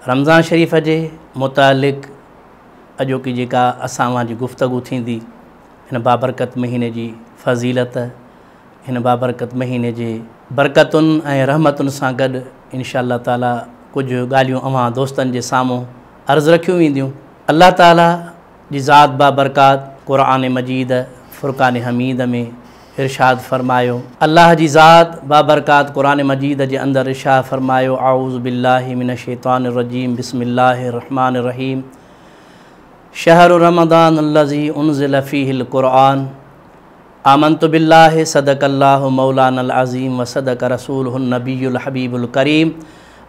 رمضان شريف جي متعلق اڄوڪي جيڪا اسان اوهان جي گفتگو ٿيندي، هن بابرڪت مهيني جي فضيلت، هن بابرڪت مهيني جي برڪتن ۽ رحمتن سان گڏ انشاء الله تعالي ڪجهه ڳالهيون اوهان دوستن جي سامهون عرض رکيون وينديون. الله تعالي جي ذات بابرڪات قرآن مجيد فرقان حميد ۾ ارشاد فرمايو. الله جي ذات بابرڪات قرآن مجيد جي اندر ارشاد فرمايو، اعوذ بالله من الشيطان الرجيم بسم الله الرحمٰن الرحيم شهر رمضان الذي انزل فيه القرآن آمنت بالله صدق الله مولانا العظيم وصدق رسوله النبي الحبيب الڪريم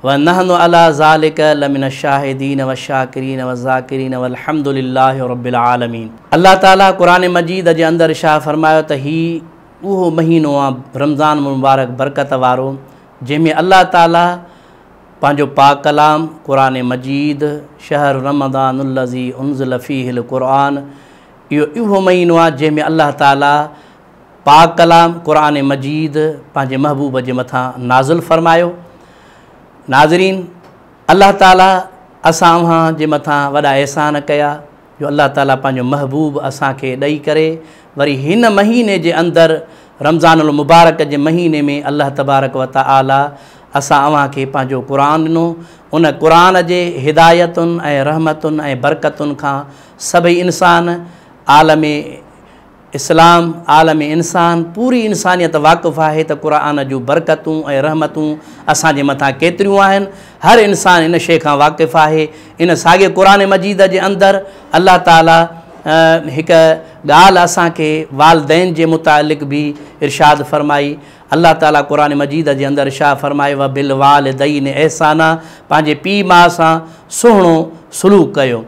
ونحن علي ذلک لمن الشاهدين والشاڪرين والذاڪرين والحمد لله رب العالمين. الله تعالي قرآن مجيد جي اندر ارشاد فرمايو ته هي اهو مهينو آ رمضان المبارڪ برڪت وارو جنهن ۾ الله تعالي پنهنجو پاڪ ڪلام قرآن مجيد شهر رمضان الذي انزل فيه القرآن اهو اهو مهينو آ جنهن ۾ الله تعالي پاڪ ڪلام قرآن مجيد پنهنجي محبوب جي مٿان نازل فرمايو. ناظرين! الله تعالي اسان اوهان جي مٿان وڏا احسان ڪيا جو الله تعالي پنهنجو محبوب اسان کي ڏئي ڪري وري هن مهيني جي اندر رمضان المبارڪ جي مهيني ۾ الله تبارڪ و تعالي اسان اوهان کي پنهنجو قرآن ڏنو ان قرآن جي هدايتن ۽ رحمتن ۽ برڪتن کان سڀئي انسان عالم اسلام، عالم انسان، پوري انسانيت واقف آهي ته قرآن جون برڪتون ۽ رحمتون اسان جي مٿان ڪيتريون آهن. هر انسان ان شيء کان واقف آهي. ان ساڳئي قرآن مجيد جي اندر الله تعالي هڪ ڳالهه اسان کي والدين جي متعلق به ارشاد فرمائي. الله تعالي قرآن مجيد جي اندر ارشاد فرمايو وبالوالدين احسانا پنهنجي پيء ماء سان سهڻو سلوڪ ڪيو.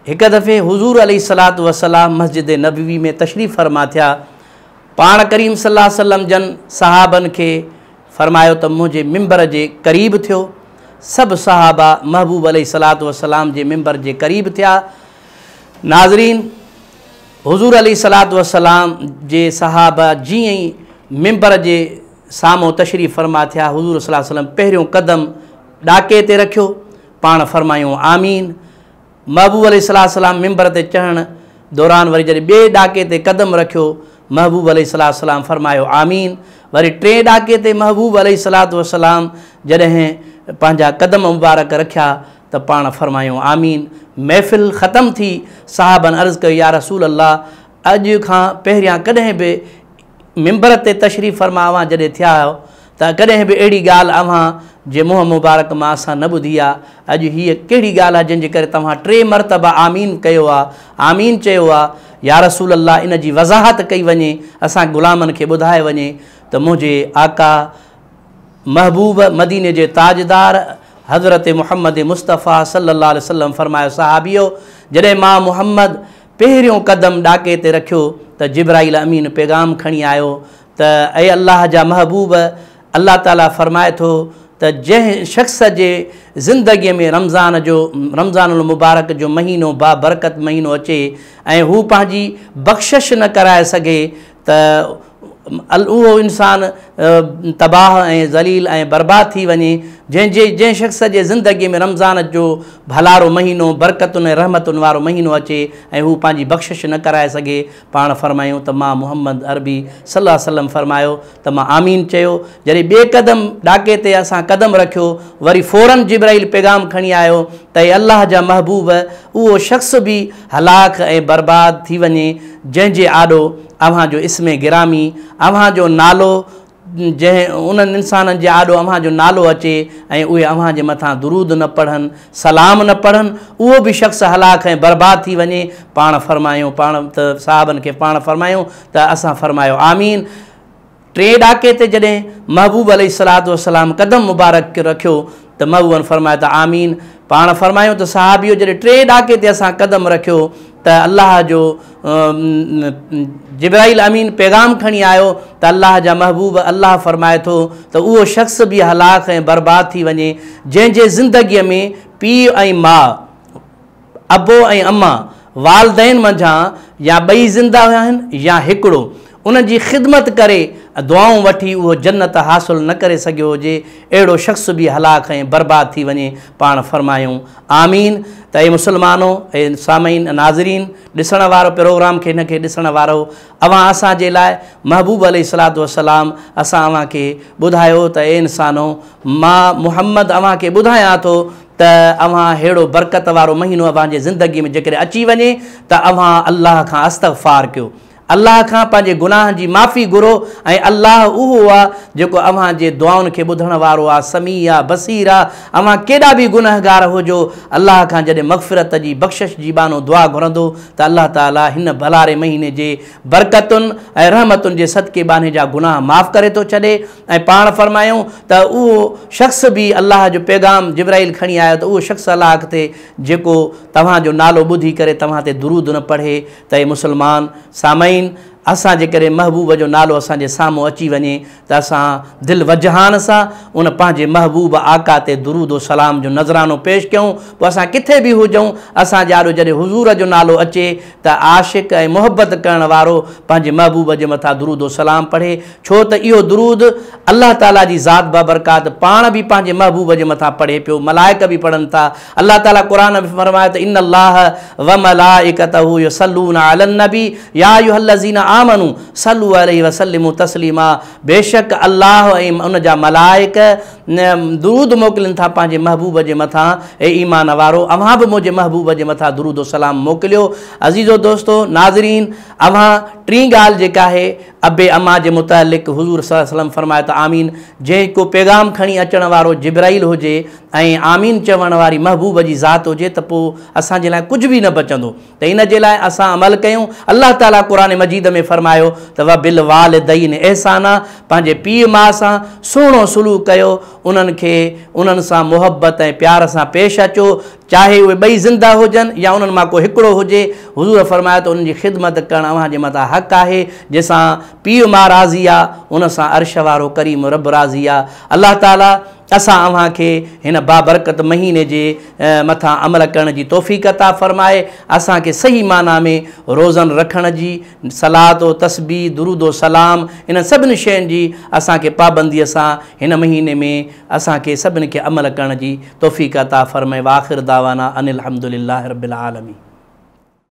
هڪ دفعي حضور عليه الصلوة والسلام مسجد نبوي ۾ تشريف فرما ٿيا، پاڻ ڪريم صلي الله عليه وسلم جن صحابن کي فرمايو ته منهنجي منبر جي قريب ٿيو، سڀ صحابه محبوب عليه الصلوة والسلام جي منبر جي قريب ٿيا، ناظرين! حضور عليه الصلوة والسلام جي صحابه جيئن ئي منبر جي سامهون تشريف فرما ٿيا، حضور صلي الله عليه وسلم پهريون قدم ڏاڪي تي رکيو، پاڻ فرمايون آمين. محبوب عليه الصلوة والسلام منبر تي چڙهڻ دوران وري جڏهن ٻئي ڏاڪي تي قدم رکيو، محبوب عليه الصلوة والسلام فرمايو آمين. وري ٽئين ڏاڪي تي محبوب عليه الصلوة والسلام جڏهن پنهنجا قدم مبارڪ رکيا ته پاڻ فرمايو آمين. محفل ختم ٿي، صحابن عرض ڪيو يا رسول الله اڄ کان پهريان ڪڏهن به منبر تي تشريف فرما اوهان جڏهن ٿيا آهيو ته ڪڏهن به اهڙي ڳالهه اوهان جي منهن مبارڪ مان اسان نه ٻڌي آ، اڄ هيء ڪهڙي ڳالهه آ جنهن جي ڪري توهان ٽي مرتبه آمين ڪيو آ، آمين چيو آ، يا رسول الله ان جي وضاحت ڪئي وڃي، اسان غلامن کي ٻڌايو وڃي ته منهنجي آقا محبوب مديني جي تاجدار حضرت محمد مصطفيٰ صلّي الله عليه وسلّم فرمايو صحابيو! جڏهن مان محمد پهريون قدم ڏاڪي تي رکيو ته جبرائيل امين پيغام کڻي آيو ته اي الله جا محبوب! الله تعاليٰ فرمائي ٿو ته جنهن شخص جي زندگيء ۾ رمضان جو رمضان المبارڪ جو مهينو بابرڪت مهينو اچي ۽ هو پنهنجي بخشش نه ڪرائي سگهي ته اهو انسان تباهه ۽ ذليل ۽ برباد ٿي وڃي، جنهن جي جنهن شخص جي زندگيء ۾ رمضان جو ڀلارو مهينو، برڪتن ۽ رحمتن وارو مهينو اچي ۽ هو پنهنجي بخشش نه ڪرائي سگهي، پاڻ فرمايائون ته مان محمد عربي صلي الله عليه وسلم فرمايو ته مان آمين چيو، جڏهن ٻئي قدم ڏاڪي تي اسان قدم رکيو، وري فوراً جبرائيل پيغام کڻي آيو ته اي الله جا محبوب! اهو شخص به هلاڪ ۽ برباد ٿي وڃي، جنهن جي آڏو اوهان جو اسم گرامي، اوهان جو نالو، جنهن انهن انسانن جي آڏو اوهان جو نالو اچي ۽ اهي اوهان جي مٿان درود نه پڙهن، سلام نه پڙهن، اهو به شخص هلاڪ ۽ برباد ٿي وڃي. پاڻ فرمايو، پاڻ ته صحابن کي پاڻ فرمايو ته اسان فرمايو آمين. ٽئين ڏاڪي تي جڏهن محبوب عليه الصلوة والسلام قدم مبارڪ رکيو ته محبوبن فرمايو ته آمين. پاڻ فرمايو ته صحابيو جڏهن ٽئين ڏاڪي تي اسان قدم رکيو ته الله جو جبرائيل امين پيغام کڻي آيو ته الله جا محبوب الله فرمائي ٿو ته اهو شخص به هلاڪ ۽ برباد ٿي وڃي جنهن جي زندگيء ۾ پيء ۽ ماء، ابو ۽ اما، والدين منجهان يا ٻئي زنده آهن يا هڪڙو. انهن جي خدمت ڪري دعائون وٺي اهو جنت حاصل نه ڪري سگهيو هجي، اهڙو شخص به هلاڪ ۽ برباد ٿي وڃي، پاڻ فرمايائون، آمين ته اي مسلمانو، اي سامعين ناظرين، ڏسڻ وارو پروگرام کي هن کي ڏسڻ وارؤ، اوهان اسان جي لاء محبوب عليه الصلوة والسلام اسان اوهان کي ٻڌايو ته اي انسانو! مان محمد اوهان کي ٻڌايان ٿو ته اوهان ههڙو برڪت وارو مهينو اوهان جي زندگي ۾ جيڪڏهن اچي وڃي ته اوهان الله کان استغفار ڪيو، الله کان پنهنجي گناهن جي معافي گهرو ۽ الله اهو آ جيڪو اوهان جي دعائن کي ٻڌڻ وارو آ، سميع آ، بصير آ، اوهان ڪيڏا به گنهگار هجو الله کان جڏهن مغفرت جي، بخشش جي ٻانهو دعا گهرندو ته الله تعالي هن ڀلاري مهيني جي برڪتن ۽ رحمتن جي صدقي ٻانهي جا گناهه معاف ڪري ٿو ڇڏي ۽ پاڻ فرمايائون ته اهو شخص به الله جو پيغام جبرائيل کڻي آيو ته اهو شخص هلاڪ ٿئي جيڪو توهان جو نالو ٻڌي ڪري توهان تي درود نه پڙهي ته اي مسلمان سامعين! اسان جيڪڏهن محبوب جو نالو اسان جي سامهون اچي وڃي ته اسان دل وجهان سان ان پنهنجي محبوب آقا تي درود و سلام جو نذرانو پيش ڪيون پوء اسان ڪٿي به هجون اسان جي آڏو جڏهن حضور جو نالو اچي ته عاشق ۽ محبت ڪرڻ وارو پنهنجي محبوب جي مٿان درود و سلام پڙهي ڇو ته اهو درود الله تعالي جي ذات بابرڪات پاڻ به پنهنجي محبوب جي مٿان پڙهي پيو ملائڪ به پڙهن ٿا الله تعالي قرآن ۾ فرمايو ته ان الله وملائڪته يصلون علي النبي يا ايها الذين آمنوا صلوا عليه وسلموا تسليما بيشڪ الله ۽ ان جا ملائڪ درود موڪلين ٿا پنهنجي محبوب جي مٿان اي ايمان وارو اوهان به منهنجي محبوب جي مٿان درود و سلام موڪليو عزيزو دوستو ناظرين اوهان ٽين ڳالهه جيڪا آهي ابي امان جي متعلق حضور صلي الله عليه وسلم فرمايو ته آمين جنهن ڪو پيغام کڻي اچڻ وارو جبرائيل هجي ۽ آمين چوڻ واري محبوب جي ذات هجي ته پوء اسان جي لاء ڪجهه به نه بچندو ته ان جي لاء اسان عمل ڪيون الله تعالي قرآن مجيد ۾ فرمايو ته وبالوالدين احسانا پنهنجي پيء ماء سان سهڻو سلوڪ ڪيو انهن کي انهن سان محبت ۽ پيار سان پيش اچو چاهي اهي ٻئي زنده هجن يا انهن مان ڪو هڪڙو هجي حضور فرمايو ته انهن جي خدمت ڪرڻ اوهان جي مٿان حق آهي جنهن سان پيء ماء راضي آ ان سان عرش وارو ڪريم رب راضي آ الله تعالي اسان اوهان کي هن بابرڪت مهيني جي مٿان عمل ڪرڻ جي توفيق عطا فرمائي، اسان کي صحيح معنيٰ ۾ روزن رکڻ جي، صلات و تسبيح، درود و سلام انهن سڀني شين جي اسان کي پابنديء سان هن مهيني ۾ اسان کي سڀني کي عمل ڪرڻ جي توفيق عطا فرمائي واخر دعوانا ان الحمدلله رب العالمين.